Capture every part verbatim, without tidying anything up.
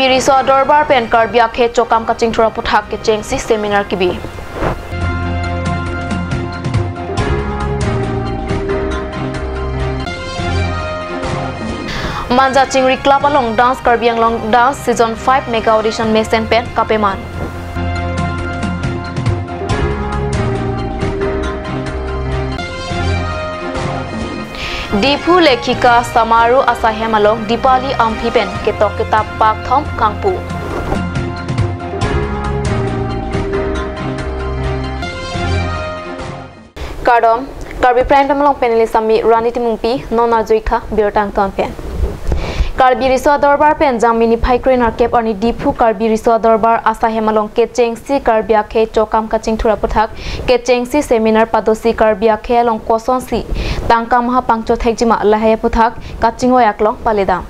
Riso Adorbar pen Karbi akhei chokam kachingthur aputhak kechengsi seminar kebi. Manja Chingri Club along Dance Karbi Anglong Dance Season five Mega Audition mesen pen kapeman. Diphu Lekhika Samaroh asahem along Dipali Amphi pen ketok kitap pakthom kangpu. Kardom, Karbi Prime Time along panelist ami Rani Timungpi, non arjuitha birta angton pen. Karbi Riso Adorbar pen Jangmi niphai kre-nerkep arni Diphu Karbi Riso Adorbar asahem along kechengsi Karbi akhei chokam kachingthur aputhak kechengsi seminar padosi Karbi akhei along kosonsi tangka maha pangcho thekjima lahai aputhak kachingvai aklong paledam.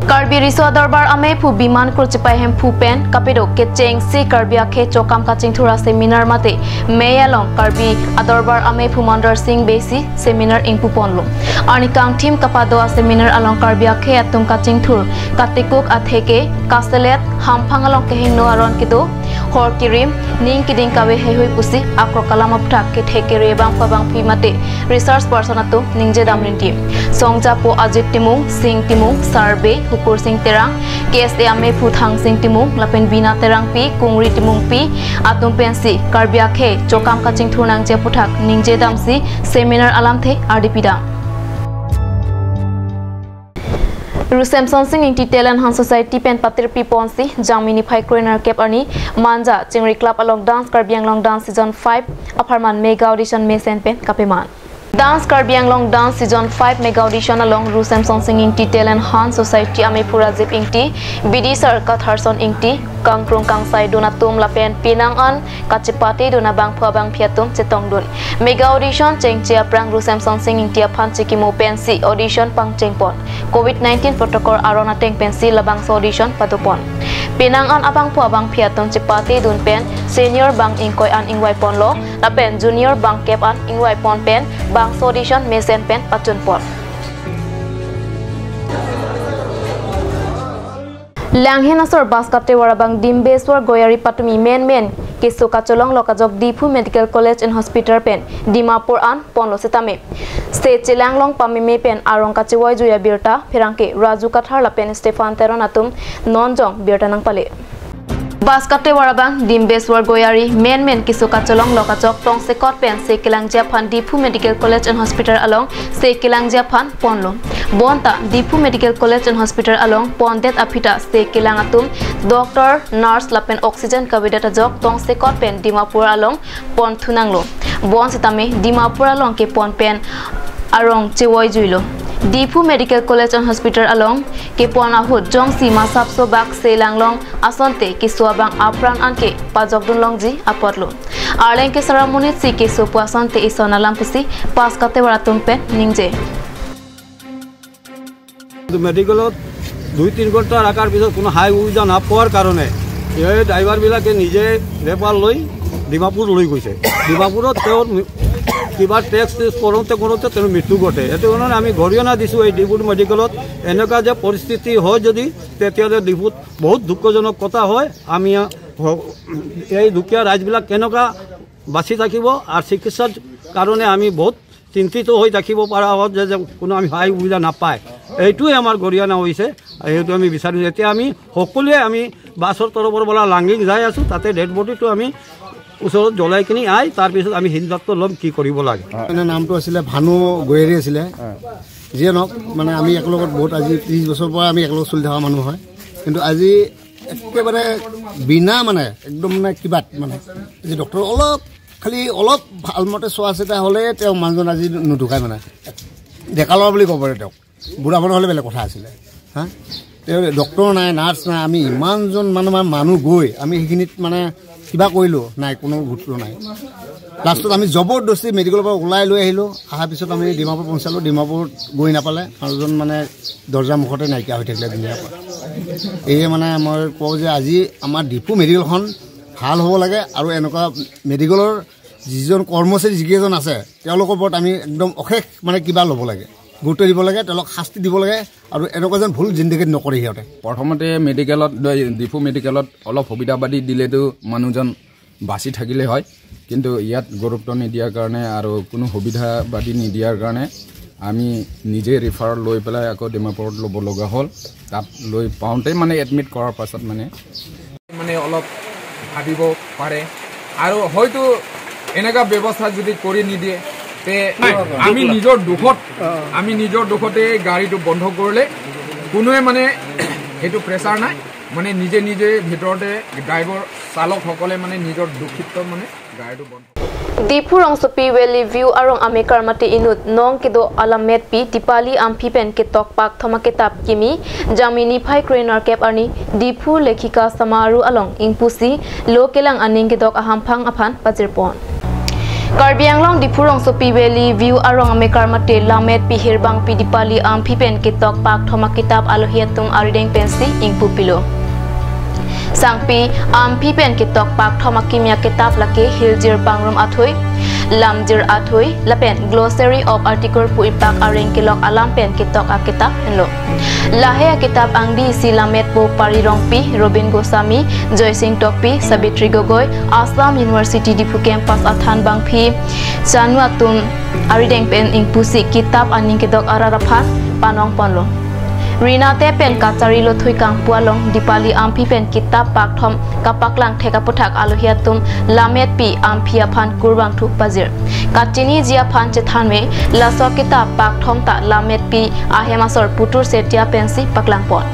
Karbi Riso Adorbar Amephu Biman Kro Chipai Hemphu pen kapedo kechengsi Karbi akhei chokam kachingthur aseminar mate mei along Karbi Adorbar Amephu Mandar Singh Bey si seminar ingpuponlo. Arni kangthim kapado aseminar along Karbi akhei atum kachingthur, katikuk atheke, kaselet, hamphang along kehingno aron kedo, hor kirim, ning kiding kave heihui pusi akrok alam aputhak kethek kere abangphu abangphi mate resource person atum ningjedam rinti. Songjapo Ajit Timung, Sing Timung, Sar Bey, Hukur Sing Terang, K S A Amephu Thangsing Timung lapen Bina Terangpi, Kungri Timungpi atum pensi Karbi akhei chokam kachingthur nangji aputhak ningjedamsi seminar alamthe ardi pidam. Ru Semson Sing Ingti Talent Hunt Society pen patirpiponsi Jangmi niphai kre-nerkep arni Manja Chingri Club along Dance Karbi Anglong Dance Season five apharman Mega Audition mesen pen kapeman. Dance Karbi Anglong Dance Season five Mega Audition along Ru Semson Sing Ingti Talent Hunt Society Amephu Rajiv Ingti, B D Sir Katharson Ingti, kangkrung kangsai dun atum lapen penang an kachepate dun abangphu abangphi atum chetongdun. Mega Audition chengche aphrang Ru Semson Sing Ingti aphan chikimo pensi audition pangchengpon. Covid nineteen protocol aron ateng pensi labangso audition padopon. Penang an abangphu abangphi atum chepate dun pen senior bang ingkoi an ingvaiponlo lapen junior bang kep an ingvaipon pen bangso audition mesen pen pachunpon. Langhin asor Baskate Warabang Dimbeswar Goyari patumi menmen keso kacholong lokajok Diphu Medical College and Hospital pen Dimapur an ponlo setame se chelanglong pameme pen arong kachevoijui abirta pherangke Raju Kathar lapen Stephen Teron atum nonjong birta nangpale. Baskate Warabang Dimbeswar Goyari menmen keso kacholong lokajok tongsekot pen se kelangji aphan Diphu Medical College and Hospital along se kelangji aphan ponlo. Bonta Diphu Medical College and Hospital along pondet aphita se kelang atum doctor, nurse lapen oxygen kavedet ajok tongsekot pen Dimapur along pon thunanglo. Bon setame Dimapur along kepon pen arong chevoijuilo. Diphu Medical College and Hospital along kepon ahut jongsi masapso bak se langlong asonte keso abang apran anke pajokdun longji apotlo. Arleng ke saramonit si keso pu asonte ison alam pusi Baskate Wara atum pen ningje. কিন্তু মেডিকেলত দুই তিনি ঘণ্টা ৰখাৰ পিছত কোনো সা সুবিধা নাপোৱাৰ কাৰণে এই ড্ৰাইভাৰবিলাকে নিজে ৰেফাৰ লৈ ডিমাপুৰ লৈ গৈছে। ডিমাপুৰত তেওঁৰ মি-, কিবা টেষ্ট টেষ্ট কৰোঁতে কৰোঁতে তেওঁৰ মৃত্যু ঘটে। এইটো কাৰণে আমি গৰিহণা দিছোঁ এই ডিব্ৰুগড় মেডিকেলত। এনেকুৱা যে পৰিস্থিতি হয় যদি, তেতিয়াহ'লে ডিব্ৰুত বহুত দুখজনক কথা হয়। আমি হ-, এই দুখীয়া ৰাইজবিলাক কেনেকুৱা বাচি থাকিব আৰু চিকিৎসাৰ কাৰণে আমি বহুত চিন্তিত হৈ থাকিব পৰা হ'ল যে, যে কোনো আমি সহায় সুবিধা নাপায়। এইটোৱে আমাৰ গৰিহণা হৈছে, সেইটো আমি বিচাৰোঁ। এতিয়া আমি সকলোৱে আমি বাছৰ তৰফৰ পৰা লাংগিং যাই আছোঁ, তাতে ডেড বডিটো আমি ওচৰত জ্বলাই কিনি আই, তাৰপিছত আমি সিদ্ধান্ত ল'ম কি কৰিব লাগে। মানে নামটো আছিলে ভানু গোৱাৰী আছিলে। যিয়ে নহওক, মানে আমি একেলগত বহুত আজি ত্ৰিশ বছৰৰ পৰা আমি একেলগত চলি থকা মানুহ হয়, কিন্তু আজি একেবাৰে বিনা মানে একদম মানে কিবাত মানে যে ডক্টৰ অলপ, খালি অলপ ভালমতে চোৱা চিতা হ'লে তেওঁ মানুহজন আজি নুঢুকায় মানে। ডেকা ল'ৰা বুলি ক'ব পাৰে তেওঁক, বুঢ়া মানুহ হ'লে বেলেগ কথা আছিলে। হা, তেওঁ ডক্টৰ নাই, নাৰ্ছ নাই, আমি ইমানজন মানে, মানে মানুহ গৈ আমি সেইখিনিত মানে কিবা কৰিলোঁ নাই, কোনো গুৰুত্ব নাই। লাষ্টত আমি জবৰদস্তি মেডিকেলৰ পৰা ওলাই লৈ আহিলোঁ। অহাৰ পিছত আমি ডিমাপুৰ পঞ্চায়তলৈ, ডিমাপুৰত গৈ নাপালে, মানুহজন মানে দৰ্জা মুখতে নাইকিয়া হৈ থাকিলে দুনীয়াৰ পৰা। এয়ে মানে মই কওঁ যে আজি আমাৰ ডিফু মেডিকেলখন ভাল হ'ব লাগে আৰু এনেকুৱা মেডিকেলৰ যিজন কৰ্মচাৰী যিকেইজন আছে, তেওঁলোকৰ ওপৰত আমি একদম অশেষ মানে কিবা ল'ব লাগে। গুৰুত্ব দিব লাগে, তেওঁলোকক শাস্তি দিব লাগে আৰু এনেকুৱা যেন ভুল জিন্দেগীত নকৰে সিহঁতে। প্ৰথমতে মেডিকেলত, ডিফু মেডিকেলত অলপ সুবিধাবাদী দিলেতো মানুহজন বাচি থাকিলে হয়, কিন্তু ইয়াত গুৰুত্ব নিদিয়াৰ কাৰণে আৰু কোনো সুবিধাবাদী নিদিয়াৰ কাৰণে আমি নিজে ৰিফাৰ লৈ পেলাই আকৌ ডিমাপুৰত ল'ব লগা হ'ল। তাত লৈ পাওঁতে মানে এডমিট কৰাৰ পাছত মানে মানে অলপ ভাবিব পাৰে আৰু হয়তো এনেকুৱা ব্যৱস্থা যদি কৰি নিদিয়ে তে আমি নিজৰ দুখত আমি নিজৰ দুখতে গাড়ীটো বন্ধ কৰিলে কোনোৱে মানে সেইটো প্ৰেছাৰ নাই, মানে নিজে নিজে ভিতৰতে ড্ৰাইভাৰ চালকসকলে মানে নিজৰ দুখিত মানে গাড়ীটো বন্ধ Diphu rongsopi Valley View arong amekar mate inut nong kedo alam metpi Dipali Amphi pen ketok pakthom akitap kimi Jangmi niphai krui nerkep arni Diphu Lekhika Samaroh along ingpusi lo kelang aning kedok ahamphang aphan pajirpon. Karbi Anglong Diphu rongsopi Valley View arong amekar mate lam metpi hirbangpi Dipali Amphi pen ketok pakthom akitap alohi atum arideng pensi ingpupilo. Sangpi Amphi pen ketok pakthom akimi akitap lake Hiljir Pangrum Athui, Lamjir Athui lapen Glossary of Article pu ipak areng kelok alam pen ketok akitap henlo. Lahei akitap angdi isi lam metpo Pari Rongpi, Robin Goswami, Joysing Tokbi, Sabitri Gogoi, Assam University Diphu Campus athan bangphi chanu atum arideng pen ingpusi kitap aning kedok arat aphan panong ponlo. Rinate pen kachari lothui kangpu along Dipali Amphi pen kitap pakthom kapaklang thek aputhak alohi atum lam metpi Amphi aphan kurbangthu pajir. Kachiniji aphan chethanme laso kitap pakthom ta lam metpi ahem asor Putur Setia pensi paklangpon.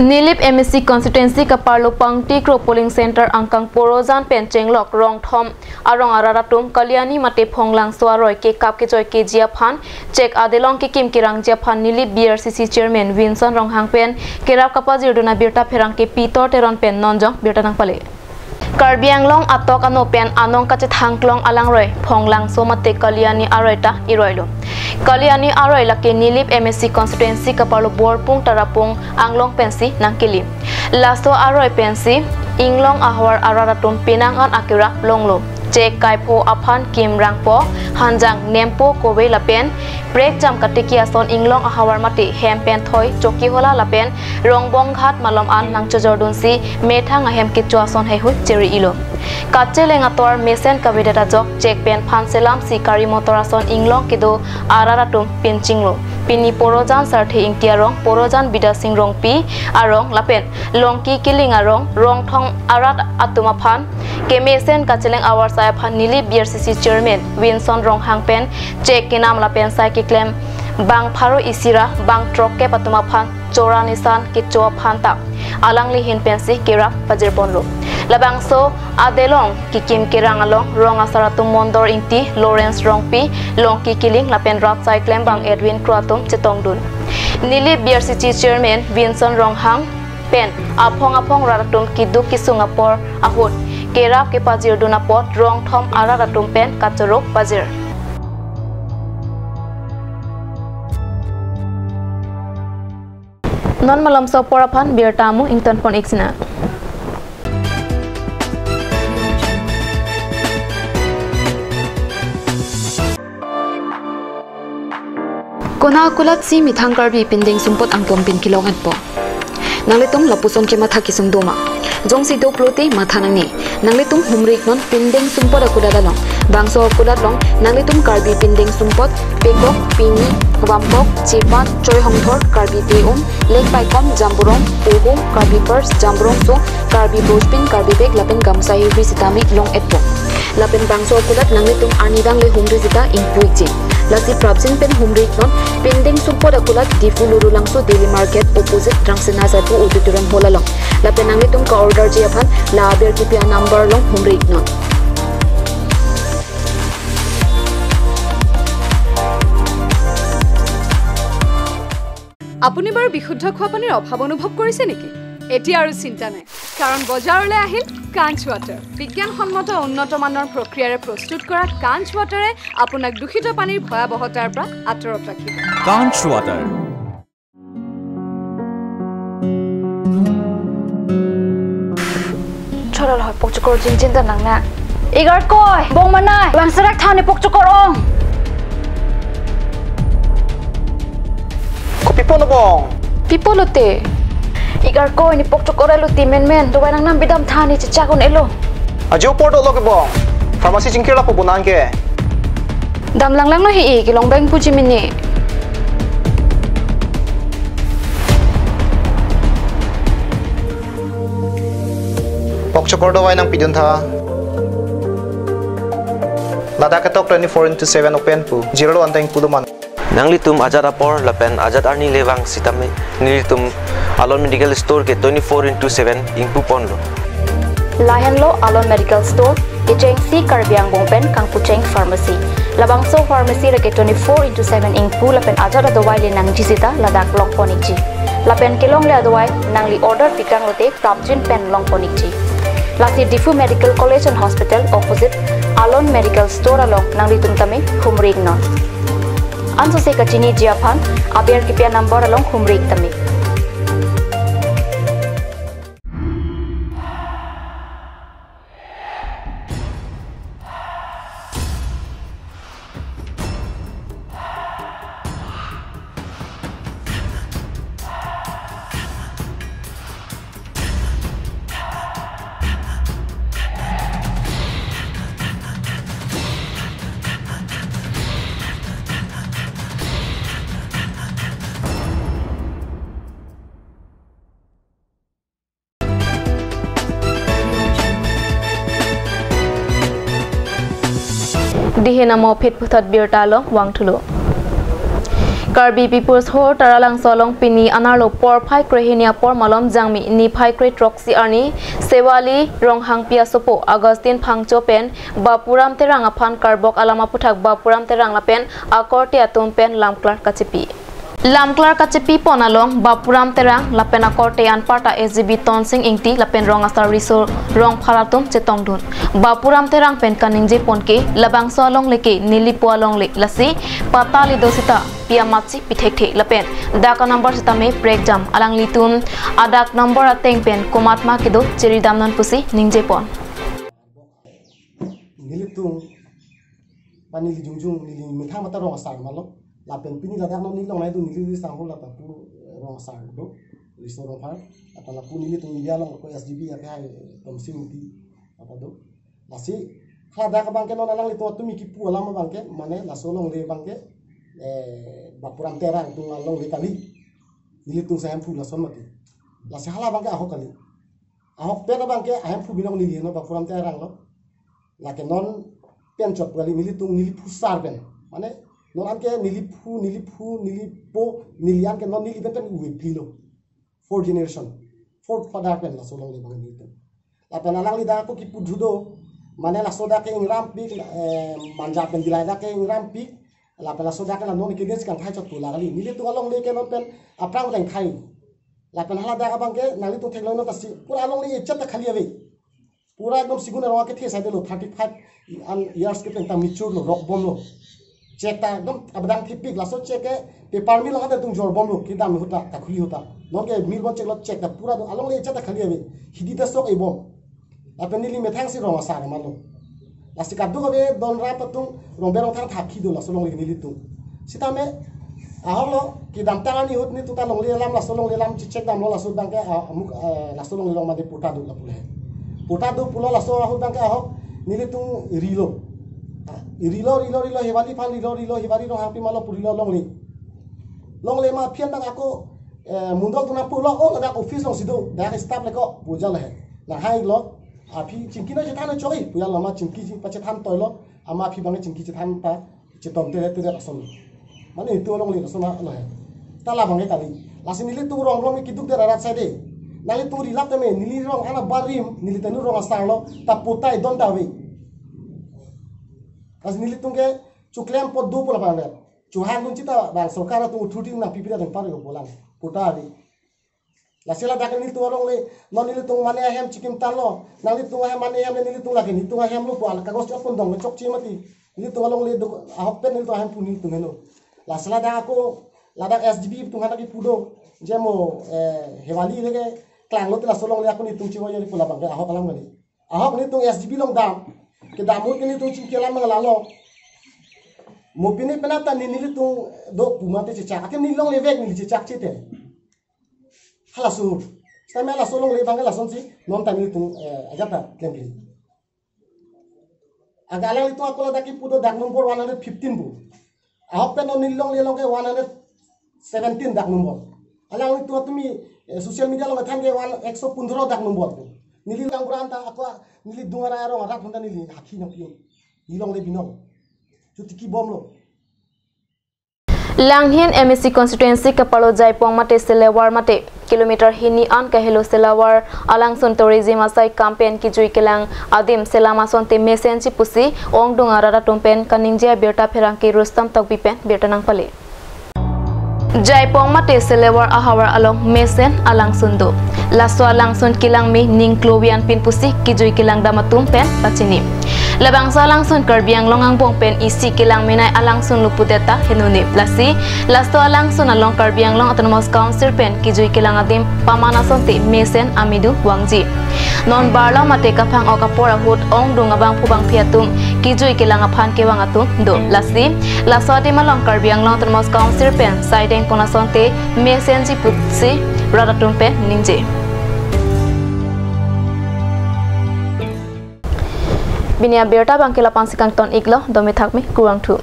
Nilip M A C constituency kaparlo Pangtikro polling center angkang Porojan pen chenglok Rongthom arong arat atum Kalyani mate Phonglangso aroi kekap kejoi keji aphan chek adelong kekim kerangji aphan Nilip B R C C chairman Vinson Ronghang pen kerap kapajirdun abirta pherangke Pitor Teron pen nonjong birta nangpale. Karbi Anglong atok ano pen anong kachethangklong alangroi Phonglangso mate Kalyani aroi ta iroilo. Kalyani aroi lake Nilip M A C constituency kaparlo Borpung Tarapung Anglong pensi nangkili. Laso aroi pensi inglong ahavar arat atum penang an akerap longlo. Chek kaipho aphan kim rangpo, hanjang nempo kove lapen prekjam katiki ason inglong ahavar mate hem pen thoi Chokihola lapen Rongbong Ghat malom an nangchojordunsi methang ahem kecho ason heihui cheri-ilo. Kacheleng atovar mesen kavedet ajok chek pen phan selamsi kari motor ason inglong kedo arat atum pinchinglo. Pini Porojan Sarthe Ingti arong, Porojan Bidasing Rongpi arong lapen Longki Kiling arong, Rongthom arat atum aphan kemesen kacheleng avarsai aphan Nilip B R C C chairman Vinson Ronghang pen chek kenam lapen sai keklem bang pharo isi ra bang throkkep atum aphan chora nisan kecho aphan ta alangli ahin pensi kerap pajirponlo. Labangso adelong kekim kerang along rong asar atum Mondor Ingti, Lawrence Rongpi, Longki Kiling lapen rat sai klembang Edwin Kro atum chetongdun. Nilip B R C C chairman Vinson Ronghang pen aphong aphong rat atum keduk kesung apor ahut kerap kepajirdun apot Rongthom arat atum pen kachoro pajir. Non malomso apor aphan birta amu ingtonpon ik sina. Konat akulatsi methang Karbi pindeng sumpot angpon pin kelong-etpo. Nanglitum lapuson kematha kesung doma. Jongsi do pulote matha nangne. Nanglitum humri iknon pindeng sumpot akulat along. Bangso akulat along nanglitum Karbi pindeng sumpot, pekok, pini, vampok, chepan, choi hongthor, Karbi te-um, lengpaikom, jamborong, pohong, Karbi pars, jamborongso, Karbi bojpin, Karbi bag lapen gamsa hirvi sitame long-etpo. Lapen bangso akulat nanglitum arnidang le humri sita ingpu ikji. Lasi prapjin pen humri iknon, pindeng sumpot akulat Diphu Lurulangso Daily Market opposite Rangsina Sabu Auditorium Hall along. Lapen nanglitum ka-orderji aphan la aber kipi a-number along humri iknon. আপুনি বাৰু বিশুদ্ধ খোৱা পানীৰ অভাৱ অনুভৱ কৰিছে নেকি? এতিয়া আৰু চিন্তা নাই, কাৰণ বজাৰলৈ আহিল কাঞ্চ ৱাটাৰ। বিজ্ঞানসন্মত উন্নত মানৰ প্ৰক্ৰিয়াৰে প্ৰস্তুত কৰা কাঞ্চ ৱাটাৰে আপোনাক দূষিত পানীৰ ভয়াৱহতাৰ পৰা আঁতৰত ৰাখিব। Kanch water. Chorol hoi pok chukor jinjin ta nang na. Igarkoi, bong manai, bang serak than ipok chokor ong. Kopi pon bong? Pi pulote? Igarkoi, ne pok chokor elo ti menmen, dovai nangnam bidam than ne chechak un-elo. Ajo apor dolo ke bong. Pharmacy chingkir lapu bonang ke. Dam langlang lo he, kelong bang puji mene. Pok chokor dovai nangpidun tha. Ladak ketok twenty-four into seven open pu. Zero one time pu do man. Nanglitum ajat apor lapen ajat arni le vang sitame nelitum Alon Medical Store ke twenty-four into seven ingpu ponlo. Lahenlo Alon Medical Store, kechengsi Karbi angbong pen kangpucheng pharmacy. Labangso pharmacy reke twenty-four into seven ingpu lapen ajat adovai le nangji sita ladak long pon ikji. Lapen kelongle adovai nangli order pikang lote prapjin pen long pon ikji. Lasi Diphu Medical College and Hospital opposite Alon Medical Store along nanglitum tame humri iknon. Ansose kachiniji aphan aber kipi a-number along humri ik tame. Dihin amo phit puthot birta along vangthulo. Karbi People's Hall Taralangso along pini anerlo porphai krehini apor malom jangmi niphai kre throksi arni Sewali Ronghangpi asopo Augustine Phangcho pen Bapuram Terang aphan karbok alam aputhak Bapuram Terang lapen akorte atum pen lamklar kachipi. Lamklar kachipi pon along Bapuram Terang lapen akorte anparta S G B Tonsing Ingti lapen rong asar Riso Rongphar atum chetongdun. Bapuram Terang pen kaningje pon ke labangso alongle ke nelipu alongle, lasi patta le do sita pi amatsi pi thekthe lapen dak a-number sitame prekjam, alanglitum adak number ateng pen komatma kedo chiri damnon pusi ningje pon. Nelitum, pa neli jongjong, neli methang mate rong asar malo. Lapen pini ladak non neli longnei do, neli Riso Rongphar lapen pu, eh, rong asar do. Riso Rongphar. Lapen lapu nelitum neli along ko S G B ya ke hai, eh, Tonsing Ingti apa do. Lasi, haladak abang ke non alanglitum atum kipu alam abang ke, mane laso longle abang ke, eh, Bapuram Terang atum alongle kali. Nelitum sahemphu lason mati. Lasi hala abang ke ahok kali. Ahok pen abang ke ahemphu binong neli no Bapuram Terang lo. Lake non pen chot kali nelitum neliphu sar pen. Mane non an ke neliphu, neliphu, nelipo, neli an ke non neli pen pen uwe philo. Four generation. Fourth father pen laso longle abang nelitum. Lapen alangli dak ako kipu thudo. Mane laso dak ke ingrampik, eh, Manja pen Dillai dak ke ingrampik. Lapen laso dak ke la non ke dia si kangthai chot pu la kali. Nelitum alongle ke non pen aphrang kangthai. Lapen haladak abang ke nanglitum theklong non ta si pura alongle echat ta khali ave. Pura ekdom sigun arong akethe sai delo thirty five an years ke pen ta mature lo, rok bom lo. Chek ta ekdom abdang thipik, laso chek ke paper mill lo kata tung jor bom lo, kedam ahut ta, kakhuli ahut ta. Non ke mill bon chek lo, chek ta pura do, alongle echat ta khali ave. Hidi ta sok e bom. Lapen neli methang si rong asar malo. Lasi kaduk ave don rap atum rong berong thang thap khi do laso longle nelitum. Sitame ahok lo kedamtang arni ahut nelitum ta longle alam laso longle alam chechek damlo laso abang ke, ah, amuk, eh, laso longle along mate patta do lapu le. Patta do pulo laso ahut abang ke ahok nelitum rilo. Ah, rilo, rilo, rilo, Hewali aphan rilo, rilo, Hewali Ronghangpi malo pu rilo longle. Longle ma aphi an abang ako, eh, mondol atum nangpulo, oh, ladak office along si do, dak staff le ko, pu jal he. Lahai lo, aphi chingki nangchethan chok-i, pu jal lo ma chingki si pachethan toilo, ama aphi abang chingki chethan ta, cheton tere tere ason. Mane itum alongle ason lo he. Ta labang ke kali. Lasi nelitum rong rong keduk der arat sai de. Nanglitum rilap tame, neli rong ana barim, neli tanu rong asar lo, ta patta edon ta ave. Lasi nelitum ke, choklem apot do pu labang le. Chohang dun chita bang sorkar atum authority nangpipi ta dengpar yo pulang. Patta ave. Lasi ladak nelitum alongle, non nelitum mane ahem chikim tanlo, nanglitum ahem mane ahem le nelitum lake, nelitum ahem lo pu ala kagos chot pon dong chokche mati. Nelitum alongle do, ahok pen nelitum ahemphu nelitum heno. Lasi ladak ako, ladak S G B atum aphan ta kipu do, je mo, eh, Hewali le ke klanglo te laso longle ako nelitum chivo yari pu labang ke ahok alam kali. Ahok nelitum S G B along dam. Kedamut ke nelitum chingki alam lalo. Mo pini penap ta nelitum do pu mate chechak. Akhir neli longle vek neli chechak chete. Halaso. Sitame halaso longle abang ke lasonsi non ta nelitum, eh, ajat ta klemkle. Aga alanglitum ako ladak kipu do dak number one hundred fifteen pu. Ahok pen non neli longle along ke one hundred seventeen dak number. Alanglitum tumi, eh, social media along than ke one ekso pundro dak number pu. Neli lang buran ta ako neli dungar arong arat hunta neli hakhi nangpion. Neli longle binong. Chuti kibomlo. Langhin M A C constituency kapalo Jaipong mate Selewar mate kilometer hini an kahelo Selewar alangsun tourism asai kam pen kijui kelang adim selam asonte mesenji pusi ongdung arat atum pen kaningje abirta pherangke Rustam Tokbi pen birta nangpale. Jaipong mate Selewar ahavar along mesen alangsun do. Laso alangsun kelang me ning klovian pin pusi kijui kelang dam atum pen pachini. Labangso alangsun Karbi Anglong angbong pen isi kelang menei alangsun lo pudet ta henone. Lasi laso alangsun along Karbi Anglong Autonomous Council pen kijui kelang adim paman asonte mesen amidung vangji. Non barlo mate kaphang-ok apor ahut ongdung abangphu bangphi atum kijui kelang aphan kevang atum do. Lasi laso adim along Karbi Anglong Autonomous Council pen saideng pon asonte mesenji pusi rat atum pen ningje. Pini abirta abang ke la-ansi kangton iklo, dome thakme, kurvangthu.